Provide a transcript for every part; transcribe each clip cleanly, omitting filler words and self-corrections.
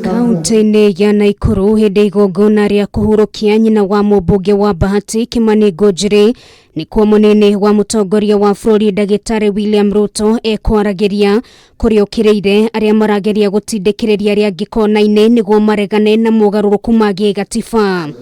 Kaunti-inĩ ya Naikuru hĩndĩ igongona rĩa kũhurũkia nyina wa mũmbunge wa Bahati Kimani Ngunjiri nĩkuo mũnene wa mũtongoria wa bũrũri ndagĩtarĩ William Ruto ekwaragĩria kũrĩa ũkĩrĩire arĩa marageria gũtindĩkĩrĩria arĩa angĩ kona-inĩ nĩguo maregane na mogarũrũku ma gĩgatiba.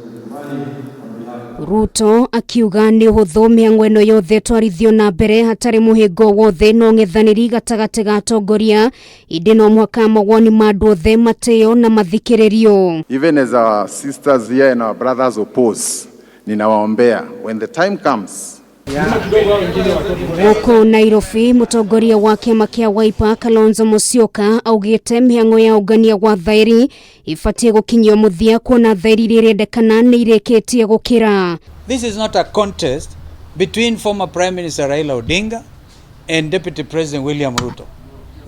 Ruto akiuga nĩ ũhũthũ mĩhang'o ĩno yothe twarithio na mbere hatarĩ mũhĩngo wothe na ũng'ethanĩri gatagatĩ ga atongoria ĩndĩ no mũhaka mawoni ma andũ othe matĩo na mathikĩrĩrio. Even as our sisters here and our brothers oppose, ninawaombea when the time comes. Gũkũ Nairobi, mũtongoria wa kĩama kĩa Wiper Kalonzo Musyoka augĩte mĩhang'o ya ũngania wa thaĩri ibatiĩ gũkinyio mũthia kuona thaĩri iria irendekana nĩ irĩkĩtie gũkĩra. This is not a contest between former Prime Minister Raila Odinga and Deputy President William Ruto.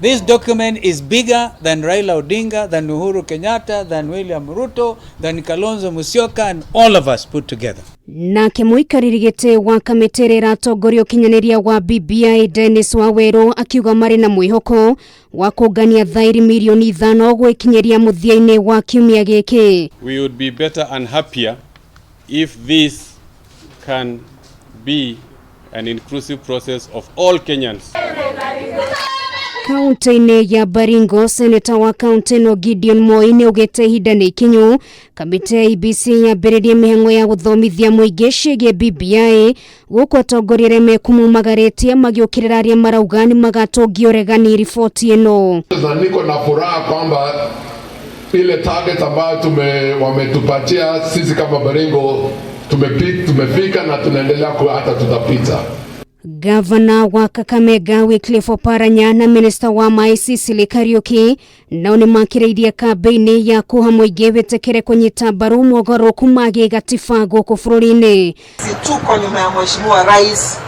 This document is bigger than Raila Odinga, than Uhuru Kenyatta, than William Ruto, than Kalonzo Musyoka and all of us put together. Nake mũikarĩri gĩtĩ wa kamĩtĩ ĩrĩa ĩratongoria ũkinyanĩria wa BBI Dennis Wawerũ akiuga marĩ na mwĩhoko wa kũngania thaĩri mirioni 5 gwĩkinyĩria mũthia-inĩ wa kiumia gĩkĩ. We would be better and happier if this can be an inclusive process of all Kenyans. Kaunti-inĩ ya Baringo, seneta wa kaunti ĩno Gideon Moi nĩ augĩte ihinda nĩ ikinyu kamĩtĩ ya IEBC yambĩrĩrie mĩhang'o ya gũthomithia mũingĩ ciĩgiĩ BBI gũkũ atongoria arĩa mekumumagarĩtie magĩũkĩrĩra arĩa marauga nĩ magatũngia ũregani riboti ĩno. Na niko na furaha kwamba ile target ambayo wametupatia sisi kama Baringo tumefika na tunaendelea hata tutapita. Gavana wa Kakamega Wycliffe Oparanya na minista wa maĩ Sicily Kariuki nao nĩ makĩrĩirie kambĩini ya kũha mũingĩ wĩtĩkĩre kũnyita mbaru mogarũrũku ma gĩgatiba gũkũ bũrũri-inĩ. Sisi tuko nyuma ya Mheshimiwa Rais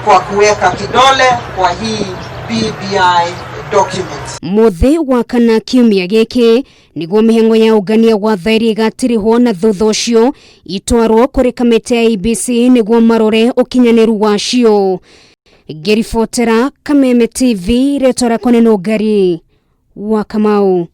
kwa kuweka kidole kwa hii BBI document. Mũthĩ wa kana kiumia gĩkĩ nĩguo mĩhang'o ya ũngania wa thaĩri ĩgatirihwo na thutha ũcio itwarwo kũrĩ kamĩtĩ ya IEBC nĩguo marore ũkinyanĩru wacio. Ngĩribotera Kameme TV, rĩtwa rĩakwa nĩ Nũngari wa Kamau.